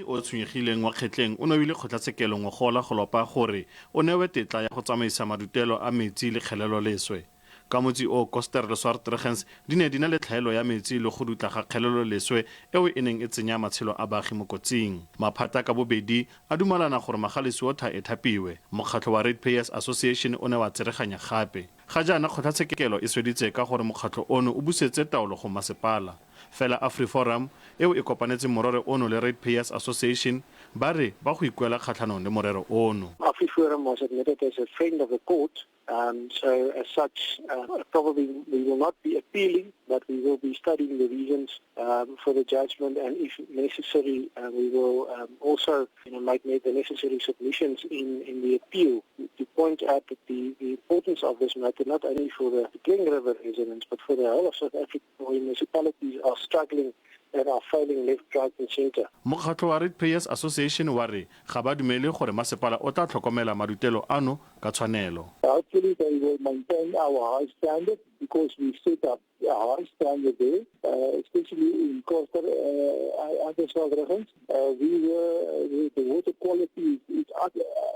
Moagi o tshwenyegileng wa Kgetleng o ne o ile kgotlatshekelo ngogola go lopa gore o newe tetla ya go tsamaisa madutelo a metsi le kgeleloleswe. Ka motsi oo, Koster le Swartruggens di ne di na le tlhaelo ya metsi le go dutla ga kgeleloleswe eo e neng e tsenya matshelo a baagi mo kotsing. Maphata ka bobedi a dumalana gore Magalies Water e thapiwe. Mokgatlho wa Ratepayers Association o ne wa tsereganya gape. Ga jaana kgotlatshekelo e sweditse ka gore mokgatlho ono o busetse taolo go masepala. Fela AfriForum, eo e kopanetseng morero ono le Ratepayers Association, ba re ba go ikuela kgatlhanong le morero ono. AfriForum was admitted as a friend of the court Um, so as such, uh, probably we will not be appealing, but we will be studying the reasons um, for the judgment, and if necessary, uh, we will um, also you know, make the necessary submissions in, in the appeal to point out that the, the importance of this matter, not only for the Kling River residents, but for the whole of South Africa, where municipalities are struggling and are failing left, right and center. Mokgatlho wa Ratepayers Association wa re ga ba dumele gore masepala o tla tlhokomela madutelo ano ka tshwanelo. Hopefully they will maintain our high standard because we set up a high standard there, uh, especially in Koster uh, Andersveld Uh, we were, uh, the water quality is, is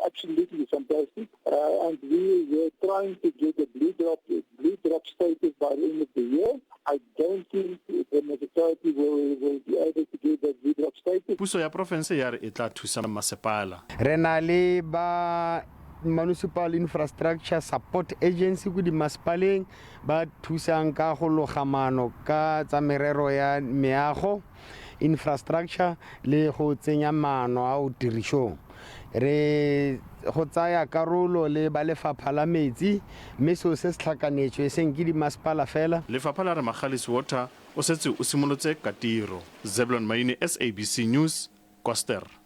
absolutely fantastic, uh, and we were trying to get the blue drop, blue drop status by the end of the year. I don't think the municipality will, will be able to get that blue drop status. Puso ya porofense ya re e tla thusa masepala. Re na le ba Municipal Infrastructure Support Agency ko dimasepaleng ba thusang ka go loga maano ka tsa merero ya meago, infrastructure le go tsenya maano ao tirišong. Re go tsaya karolo le ba lefapha la metsi mme seo se se tlhakanetswe e seng ke dimasepala fela. Lefapha la re Magalies Water o setse o simolotse ka tiro. Zeblon Maine, SABC News, Koster.